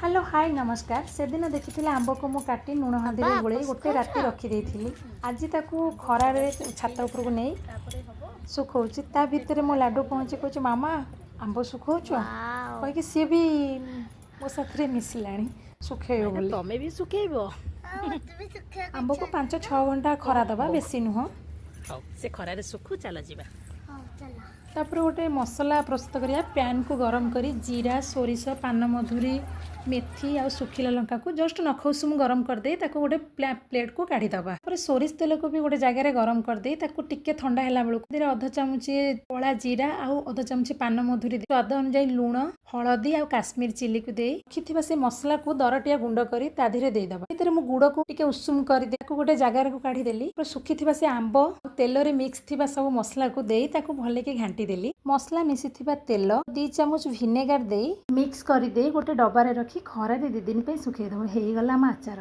Hello, high, ନମସ୍କାର। ସେଦିନ ଦେଖିଥିଲେ ଆମ୍ବକୁ ମୁଁ କାଟି ଲୁଣ ବାବା, ହଳଦୀରେ ଆମ୍ବ ଗୋଳେଇ ଗୋଟେ ଶୁଖଉଛ? ରାତି ରଖିଦେଇଥିଲି। ଆଜି ତାକୁ ଖରାରେ ଖରାରେ ଛାତ ଶୁଖେଇଲେ ଉପରକୁ ନେଇ ତାପରେ ହବ ଶୁଖଉଛି। ତା ଟିକେ ଭିତରେ ମୋ ଖରା ଲାଡ଼ୁ ପହଞ୍ଚି ଖାଇଗଲେ କହୁଛି, "ମାମା, ଆମ୍ବ ଶୁଖଉଛ?" ୱାଓ। କହିକି ସିଏ ବି ମୋ ସାଥିରେ ମିଶିଲାଣି ଶୁଖେଇବ ଏଇଟା ବୋଲି। ତମେ ବି ଶୁଖେଇବ? ଆମ୍ବକୁ 5-6 ଘଣ୍ଟା ଖରା ଦେବା, ହଉ। ବେଶୀ ନୁହଁ। ହଉ, ସେ ଖରାରେ ଶୁଖୁ, ଚାଲ ଯିବା। ତାପରେ ଗୋଟେ ମସଲା ପ୍ରସ୍ତୁତ କରିବା। ପ୍ୟାନ୍କୁ ଗରମ କରି ଜିରା, ସୋରିଷ, ପାନମଧୁରୀ, ମେଥି ଆଉ ଶୁଖିଲା ଲଙ୍କାକୁ ଜଷ୍ଟ ନଖ ଉଷୁମ ଗରମ କରିଦେଇ ତାକୁ ଗୋଟେ ପ୍ଲେଟ୍କୁ କାଢ଼ିଦେବା। ତାପରେ ସୋରିଷ ତେଲକୁ ବି ଗୋଟେ ଜାଗାରେ ଗରମ କରିଦେଇ ତାକୁ ଟିକେ ଥଣ୍ଡା ହେଲା ବେଳକୁ ସେଥିରେ ଅଧ ଚାମଚ କଳା ଜିରା ଆଉ ଅଧ ଚାମଚ ପାନମଧୁରୀ, ସ୍ୱାଦ ଅନୁଯାୟୀ ଲୁଣ, ହଳଦୀ ଆଉ କାଶ୍ମୀର ଚିଲିକୁ ଦେଇ ରଖିଥିବା ସେ ମସଲାକୁ ଦରଟିଆ ଗୁଣ୍ଡ କରି ତା ଦେହରେ ଦେଇଦେବା। ସେଥିରେ ମୁଁ ଗୁଡ଼କୁ ଟିକେ ଉଷୁମ କରିଦେଇ ତାକୁ ଗୋଟେ ଜାଗାକୁ କାଢ଼ିଦେଲି। ତାପରେ ଶୁଖିଥିବା ସେ ଆମ୍ବ ଆଉ ତେଲରେ ମିକ୍ସ ଥିବା ସବୁ ମସଲାକୁ ଦେଇ ତାକୁ ଭଲକି ଘାଣ୍ଟି ଦେଲି। ମସଲା ମିଶିଥିବା ତେଲ 2 ଚାମଚ ଭିନେଗାର ଦେଇ ମିକ୍ସ କରିଦେଇ ଗୋଟେ ଡବାରେ ରଖି ଖରାରେ 2 ଦିନ ପାଇଁ ଶୁଖେଇଦେବ। ହେଇଗଲା ଆମ ଆଚାର।